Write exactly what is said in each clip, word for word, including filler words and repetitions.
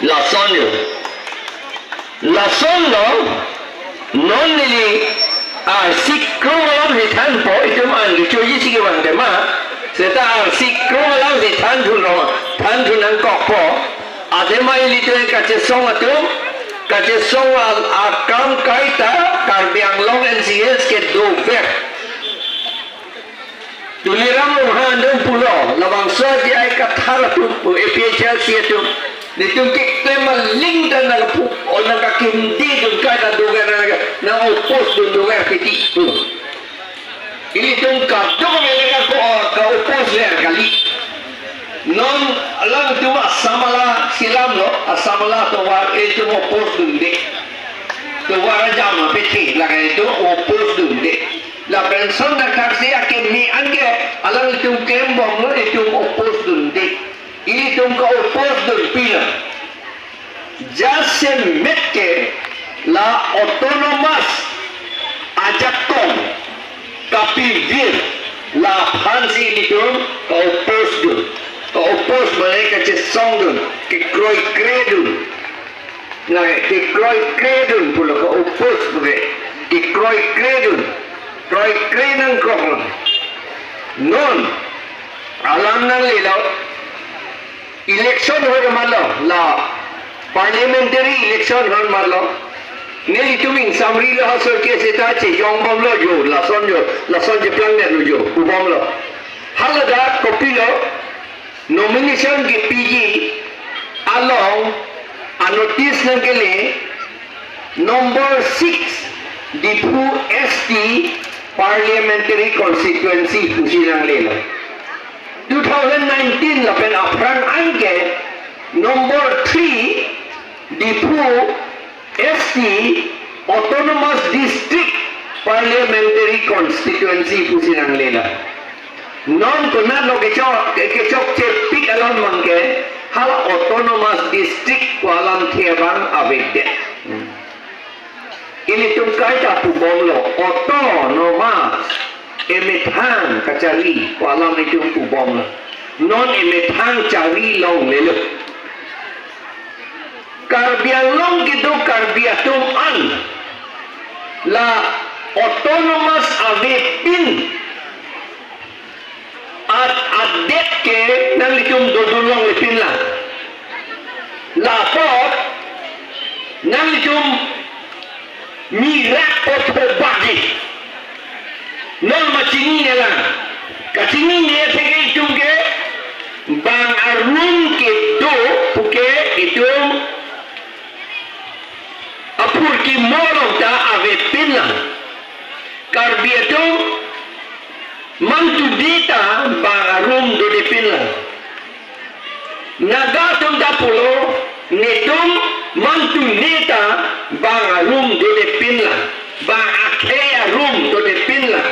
Lason yo. Lason lo, non neli arsik krong alam si thanpo, itum an kechoji si kevang tema, seta arsik krong alam si thanthu lo, thanthu nangkokpo. Athema ilitum kachesong atum, kachesong al-, akam kaita, Karbi Anglong N C Hills kedover. Tuliram Ronghang atum pulo, labangso J I Kathar atum pu, A P H L C atum. Nelitum keklem aling ta nangpu, o nangkakindi dun kaita dover nang, nang-oppose dun dover kiti pu. Ilitum kadokave ka, ka-oppose ler kali. Non alangtum Assam ala si lam lo, Assam ala tovar, ilitum oppose dunde. Tovar ajam apethe, lake ilitum oppose dunde. Lapen son dak thaksi akimi anke alangtum klembom lo, itum oppose dunde. Ilitum ka-oppose dunpi lo. Jasemet ke la autonomous ajakong kapivir, laphan si ilitum ka-oppose dun. Ka-oppose mane kachesong dun, kekroikre dun. Na kekroikre dun pulo, ka-oppose puke, kekroikre dun. Kroikre nangkrok lo. Non alam nanglelo, election hor matlo, la parliamentary election hor matlo. Nelitum ingsamri lo, ha sorke seta chejong bomlo jo, lason jo, lason cheplang net lo jo, pu bomlo. Haladak kopilo, nomination kepiji along a-notice nangkele, number six, Diphu S T Parliamentary Constituency pusi nanglelo. Two thousand nineteen lapen aphrang anke number three, Diphu S T Autonomous District Parliamentary Constituency pusi nanglelo. Non konatlo kechok, kechokchepik alam abangke, hala autonomous district pu alamthe abang avedet. Ilitum kaita pubomlo, autonomous, emethang kachari pu alam itum pubomlo. Non emethang chari longlelo. Karbi Anglong kedo Karbi atum an la autonomous avepin at adet ke nanglitum dodun longlepin lang. Lapot nanglitum mirak po phobak di. Non ma chinine lang. Kachinine atheke itum ke bang arum kedo puke itum apurkimo along ta avepin lang. Karbi atum mantu deta bang arum dodepin lang. Naga atum ta pulo, netum mantu neta bang arum dodepin lang, bang akhei arum dodepin lang.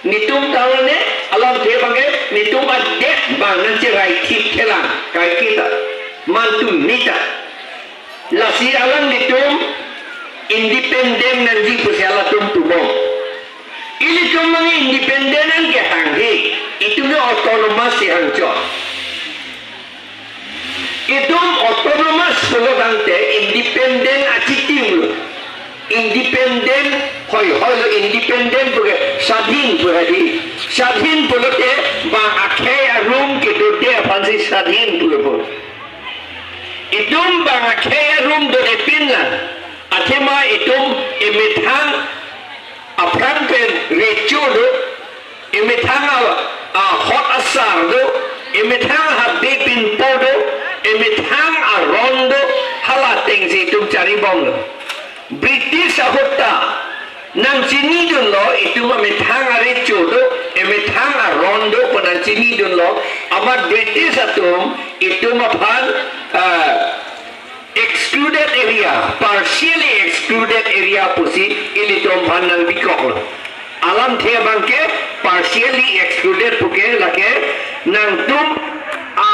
Netum ta lone, alamthe abangke, netum adet bang nangcheraithip thelang, kaiketa, mantu neta. Lasi alanglitum independent nangji pusi halatum pubom. Ilitum mang independent nangkehang he, itum ke autonomous si hangchot. Itum autonomous pulo tangte independent achitim lo. Independent hoi hoi lo, independent puke swadhin pu hadi. Swadhin pulote bang akhei arum kedode aphansi swadhin pulo pu. Itum bang akhei arum dodepin lang. Athema itum emethang aphrang pen recho do, emethang a, ahok asar do, emethang habe pinpo do, emethang aron do, hala atengsi itum charibomlo. British ahut ta nangchinidunlo, itum amethang arecho do, emethang aron do pu nangchinidunlo, amat British atum itum aphan, ah, excluded area, partially excluded area pusi ilitum aphan nangbikoklo. Alamthe abangke partially excluded puke lake nangtum a,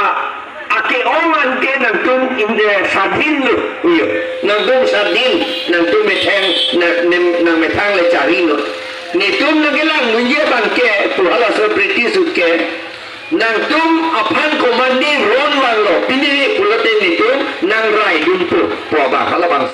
ake-ong anke nangtum in the swadhin lo, iyo. Nangtum swadhin, nangtum methang, nang, nem, nangmethang le charilo. Netum nangkelang nunje abangke, pu halaso British ahut ke, nangtum aphan commanding ron vanglo, pini pulote netum nangrai Lumpo.